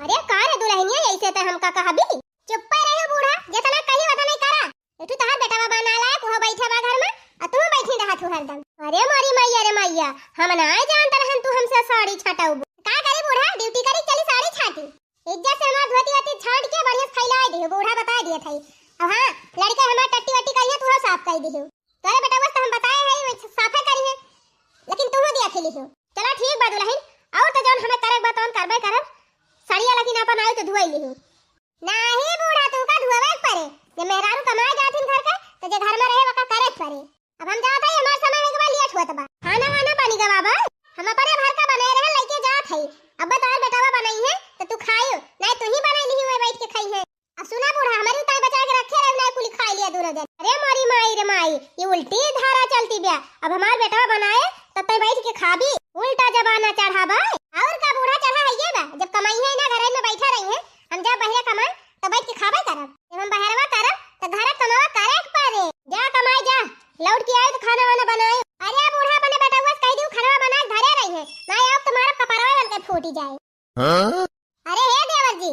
अरे का रे दुल्हनिया, ऐसे तो हमका कहबी? चुप्पे रहो बूढ़ा, जितना कही उतना ही करा। एक ठो तोहार बेटवा बा नालायक, उहो बैठे बा घर में, आ तू बैठी रहा तू हरदम। अरे मोरी मैया रे मैया, हम ना जानत रहन तू हमसे साड़ी छाटऊ। का करी बूढ़ा, ड्यूटी करी चली साड़ी छाटी। इज्जत से हमार धोती वोती छाट के बढ़िया से फैला दियो, बूढ़ा बता दिया था। अब हाँ, लड़के हमार टट्टी वट्टी करिए, तू साफ कर दियो। तोरे बेटवा से तो हम बताए है, वो साफे करिए, लेकिन तू दिया खेली हो। चला ठीक बा दुल्हन, और तो जौन हमें करे बा तौन करबे करब। सड़िया लेकिन अपन आयु तो धुआई लिहू। नाही बूढ़ा, तुमका धुआवे के परे। जब मेहरारू कमाए जाथिन घर के, तो जे घर में रहे, ओका करे के परे। अब हम जात हई, हमार समय हो गवा, लेट होत बा। खाना वाना बनी गवा बा, हम अपने भर का बनाए रहे, लइके जात हई। अब तोहर बेटवा बनाई है, तो तू खाइयो, नाही तू ही बनाई लिही, वही बैठ के खाई है। अब सुना बूढ़ा, हमारी उताई बचा के रखे रहे, नाही कुली खाई लिया दोनों जन। अरे मोरी माई रे माई, ये उल्टी धारा चलती बिया। अब हमार बेटवा बनाए, तब तई बैठ के खाबी। उल्टा जमाना चढ़ा बा। और का बूढ़ा चढ़ा है ये जब कमाई है ना, घर में बैठा रही है, हम जब बहरे कमाए तो बैठ के खाबे करब। जब हम बहरवा करब तो घर कमावा करे के पड़े। जा कमाए जा, लौट के आए तो खाना वाना बनाए। अरे बूढ़ा अपने बेटउआ से कह दियो खाना बना के धरे रही है, ना आओ तुम्हारा कपड़वा बन के फूटी जाए। हाँ? अरे हे देवर जी।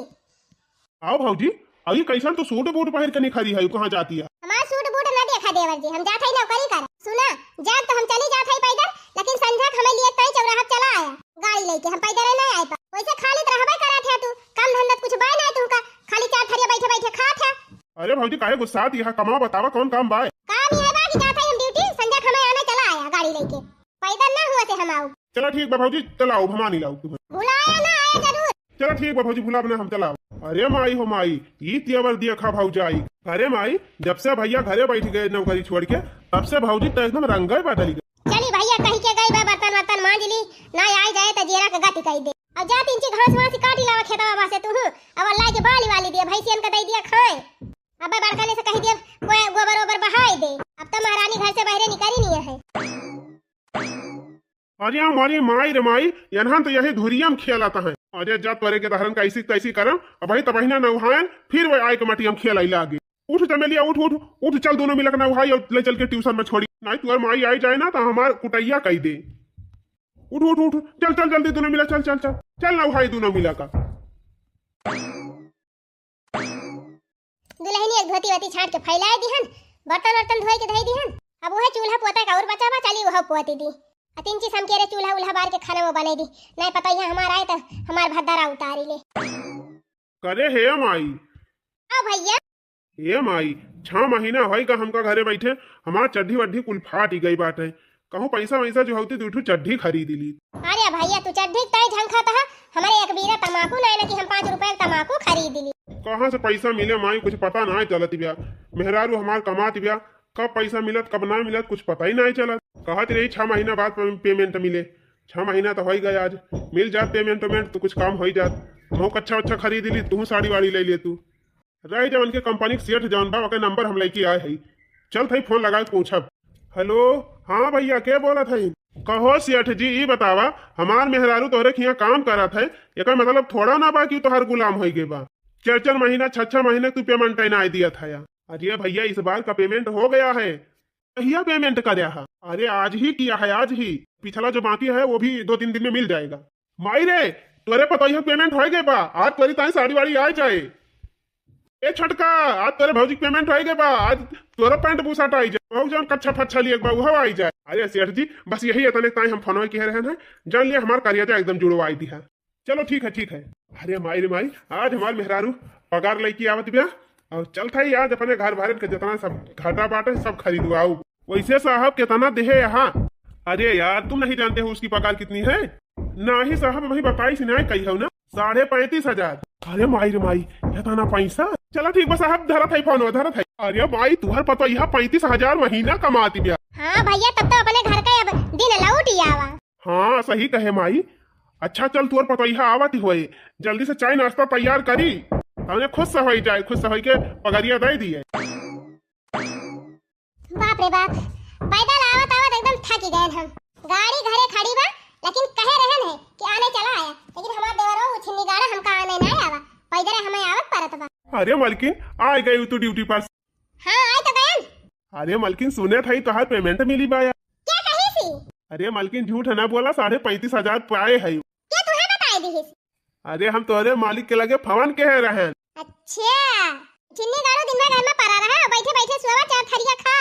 आओ भौजी, अरे कैसन तू सूट बूट पहिर के निखरी है, कहाँ जाती है? हमार सूट बूट ना देखा देवर जी, हम जात हई नौकरी कर। सुना, जब तो हम चली जात हई पैदल, लेकिन संझा के हमें लिए कहीं चौराहा चला आया गाड़ी लेके, हम पैदल ना आए पा। वैसे खाली तो रहबे करत है तू, काम धंधा कुछ बाय ना तुमका, खाली चार थरिया बैठे बैठे खात है। अरे भौजी काहे गुस्सात है, कमाओ बतावा कौन काम बाय? काम ये बा कि जात हई हम ड्यूटी, संझा के हमें आने चला आया गाड़ी लेके। पैदल ना हुआ से हम आऊ। चला ठीक बा भौजी, चला आऊ, भवानी लाऊ तू। भुलाया ना आया जरूर। चला ठीक बा भौजी, भुलाब ना हम, चला आऊ। अरे माई हो माई, ई तेवर देखा भौजाई। अरे माई, जब से भैया घरे बैठ गए नौकरी छोड़ के, तब से भौजी तो एकदम रंगे बदल गए। चली भैया कही के गई बा, बर्तन वर्तन मांज ली, ना आई जाए तो जेरा के गति कही दे। अब जा तीन ची घास वास काटी लावा खेतवा बा से तू, अब अल्लाह के बाली वाली दिया, भैंसियन का दे दिया खाए। अब बड़का ने से कही दिया, कोई गोबर ओबर बहाई दे। अब तो महारानी घर से बहरे निकली नहीं है। अरे हमारी माई रे माई, यनहन तो यही धुरिया में खेलत हैं। अरे जा तोरे के दहरन का ऐसी तैसी करम, अब भाई तबहिना नौहायन, फिर वह आए के मटिया में खेलाई लागे। उठ चमेलिया, उठ, उठ, उठ, चल दोनों मिलक नौहाई और ले चल के ट्यूशन में छोड़ी। नहीं तोर माई आई जाए ना तो हमार कुटैया कही दे। उठ, उठ, उठ, चल, चल, जल्दी दोनों मिला, चल, चल, चल, चल नौहाई दोनों मिला का। दुल्हनी एक धोती वोती छांट के फैलाए दिहन, बर्तन वर्तन धोए के धई दिहन। अब वह चूल्हा पोता का और बचा बा, चली वह पोती दी। आ तीन चीज हम के रे चूल्हा उल्हा बार के खाना वो बने दी। नहीं पता यहाँ हमार आए तो हमार भद्दरा उतारी ले। करे हे माई। आओ भैया। हे माई, छह महीना होई का हमका घरे बैठे, हमार चड्ढी वड्ढी कुल फाट ही गई बाटे। कहूँ पैसा वैसा जो होती दू ठू चड्ढी खरीद ली। अरे भैया तू चड्ढी के ताई झंखा तहा, हमारे एक बीरा तमाकू नहीं ना कि हम पाँच रुपए के तमाकू खरीद ली। कहाँ से पैसा मिले माई, कुछ पता ना चलत बिया। मेहरारू हमार कमात बिया, कब पैसा मिलत कब ना मिलत कुछ पता ही ना चलत। कहत रही छह महीना बाद पे-, पेमेंट मिले। छह महीना तो हो ही गया, आज मिल जात पेमेंट वेमेंट तो कुछ काम हो ही जात। हमहू कच्छा वच्छा खरीद ली, तू साड़ी वाड़ी ले ले तू। रह जवन के कंपनी के सेठ जवन बा, ओके नंबर हम लेके आए हई। चल थई फोन लगा के पूछब। हेलो, हाँ भैया, के बोलत हई? कहो सेठ जी, ई बतावा, हमार मेहरारू तोहरे खिया काम करत है, एकर मतलब थोड़ा ना बा कि तोहार गुलाम होई गए बा। चार चार महीना, छह छह महीना तू पेमेंट ना दियत है। अरे भैया, इस बार का पेमेंट हो गया है। कहिया पेमेंट करे हा? अरे आज ही किया है, आज ही। पिछला जो बाकी है वो भी दो तीन दिन में मिल जाएगा। माई रे, तोरे पतोहिया पेमेंट होए गए बा, आज तोरी ताई साड़ी वाड़ी आ जाए। ए छोटका, आज तोरे भौजी के पेमेंट होए गए बा, आज तोरा पैंट बुशर्ट आई जाए, भौजी जौन कच्छा फच्छा लिए बा उहो आई जाए। अरे सेठ जी, बस यही इतने ताई हम फोनवा किहे रहन है, जान लिया हमार करेजा एकदम जुड़वाई दिहा। चलो ठीक है, ठीक है। अरे माई रे माई, आज हमार मेहरारू पगार लेके आवत बिया और चल था आज अपने घर भरन के जितना सब घाटा बाटे सब खरीदवाऊ। वैसे साहब कितना देहे यहाँ? अरे यार तुम नहीं जानते हो उसकी पगार कितनी है? नहीं साहब, अभी बताई सी नहीं कही हो ना, साढ़े पैंतीस हजार। अरे माई रे माई, इतना पैसा। चलो ठीक बा साहब, धरत है फोन, धरत है। अरे माई, तुहर पतोहिया पैंतीस हजार महीना कमाती बिया। हाँ भैया, तब तो अपने घर का अब दिन लौट ही आवा। हाँ सही कहे माई। अच्छा चल, तोर पतोहिया आवत ही होए, जल्दी से चाय नाश्ता तैयार करी, तने खुश से होई जाए, खुश से होई के पगरिया दे दिए। बाप रे बाप, पैदल आवत आवत एकदम थक गए हम। गाड़ी घरे खड़ी बा, लेकिन कहे रहन है कि आने चला आया, लेकिन हमार देवरो उछिन्नी गाड़ा हमका आने ना आवा, पैदल हमें आवत परत बा। अरे मलकिन, आ गई तू ड्यूटी पर। हाँ, आए तो गयन। अरे मलकिन, सुने था तोहार पेमेंट मिली बा यार। क्या कही सी? अरे मलकिन, झूठ ना बोला, साढ़े पैंतीस हजार पाए है। क्या तुहे बताए दिहिस? अरे हम तोरे मालिक के लगे फोन किहे रहन। अच्छा, चिन्नी गाड़ू दिन भर घर में पड़ा रहा, बैठे बैठे सोवा चार थरिया खा,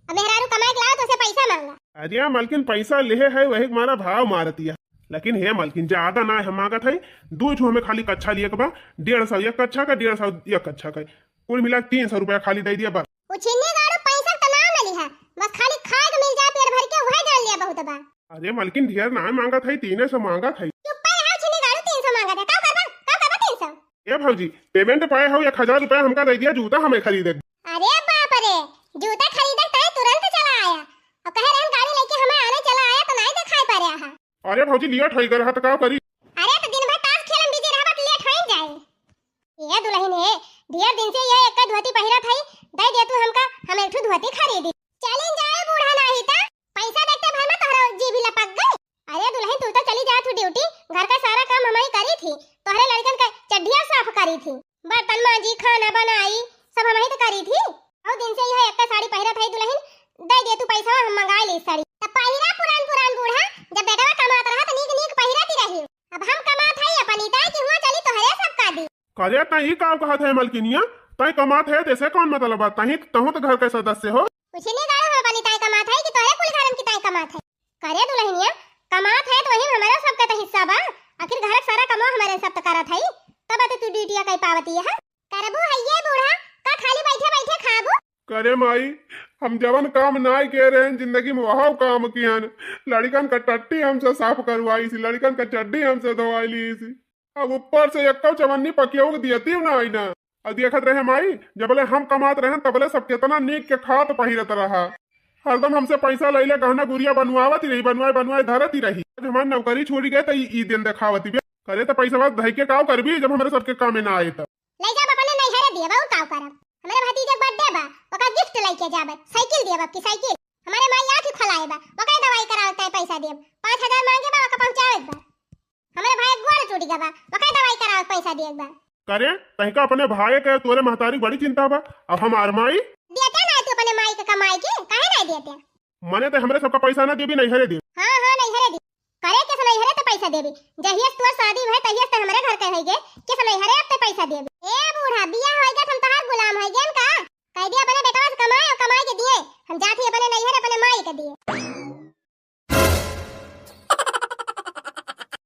अब मेहरारू कमाए के लाओ तो से पैसा मांगा। अरे मलकिन, पैसा लेहे है वही मारा भाव मारतिया, लेकिन हे मलकिन ज्यादा ना हम मांगत है, दो ठो हमें खाली कच्छा लिए के बा, डेढ़ सौ एक कच्छा का, डेढ़ सौ एक कच्छा का, कुल मिला तीन सौ रुपया खाली दे दिया बस। वो छिन्नी गाड़ू पैसा के तो नाम न लिहा, बस खाली खाए के मिल जाए पेट भर के, वह जान लिया बहुत बा। अरे मलकिन, ढेर ना मांगत है, तीने सौ मांगत है। चुप्पे रहो छिन्नी गाड़ू, तीन सौ मांगत है, का करबा, का करबा तीन सौ? ए भौजी, पेमेंट पाए हो एक हजार रुपया हमका दे दिया, जूता हमें खरीदे। अरे बाप रे, जूता खरीदे ताई तुरंत चला आया और कहे रहन गाड़ी लेके हमें आने चला आया तो नहीं दिखाई पा रहा है। अरे भौजी, लेट होई गल ह, त का करी? अरे, त दिन भर ताश खेलम बिजी रहबा, त लेट होई जाई। ए दुलहिन हे, ढेर दिन से ये एक धोती पहिरत हई, दे दे तू हमका, हम एक ठो धोती खरीदी। चली जाए बूढ़ा, नाही त पैसा देखते भर में तोहरा जीभ लपक गई। अरे दुलहिन, तू तो चली जा, तू ड्यूटी, घर का सारा काम हमही करी, थी, तोहरे लड़कन के चड्डिया साफ करी थी, बर्तन मांजी, खाना बनाई, सब हमही तो करी थी। बहुत दिन से यह एक साड़ी पहिरत है दुल्हन, दे दे तू पैसा, हम मंगाई ली साड़ी। त पहिरा पुरान पुरान बूढ़ा, जब बेटवा कमात रहा त नीक नीक पहिरती रही। अब हम कमात है अपनी, ताई कि हुआ चली तोहरे सब का दी। करे तै ई का कहत है मलकिनिया, तै कमात है तेसे कौन मतलब बा? तही तहूँ तो घर के सदस्य हो। कुछ नहीं गाड़ो हम अपनी ताई कमात है कि तोहरे कुल घरन की ताई कमात है। करे दुल्हनिया, कमात है तो वही हमारा सबका तो हिस्सा बा। आखिर घर के सारा कमवा हमारे सब तो करत है, तब तो तू ड्यूटिया कई पावती है। करबू है ये बूढ़ा, का खाली बैठे बैठे खाबू? करे माई, हम जवन काम नाई के रहे जिंदगी में, वह काम किहन। लड़कन का टट्टी हमसे साफ करवाई सी, लड़कन का चड्डी हमसे धोवाई ली सी। अब ऊपर से एक्को चवन्नी पकियो के दियती ना आई ना। अब देखत रहे माई, जबले हम कमात रहे तबले सब कितना नीक के खात पहिरत रहा। हरदम हमसे पैसा लैले गहना गुरिया बनवावत ही रही, बनवाए बनवाए धरत ही रही। आज हमार नौकरी छूट गए त ई, ई दिन देखावत ही बे। करे त पैसा बात धई के काव करबी जब हमरे सबके कामे ना आए त। ले जाब अपने नैहरे दिए बा, और काव करब? हमरे भतीजे के बर्थडे बा, ओका गिफ्ट लेके जाबे, साइकिल दिए बा की साइकिल। हमरे माई आँख खोलाए बा, ओका दवाई करावे के पैसा दिए। पाँच हजार मांगे बा, ओका पहुँचावे बा। हमरे भाई के गोड़ टूट गया बा, ओका दवाई करावे के पैसा दिए बा। करे, तहिका अपने भाई के तोरे महतारी बड़ी चिंता बा, अब हमार माई? देते ना तू अपने माई के कमाई के, काहे ना देते? मने ते हमरे सबका पैसा ना देबी, नैहरे देबी। हाँ, हाँ, नैहरे देबी। करे के से नैहरे ते पैसा देबी? जहिया से तोर शादी भय, तहिया से ते हमरे घर के होइगे, के से नैहरे अब ते पैसा देबी? ए बूढ़ा, बियाह होइगे, हम तोहार गुलाम होइगे का? कह दिया अपने बेटवा से कमाए और कमाए के दिए, हम जात ही अपने नैहरे अपने माई के दिए।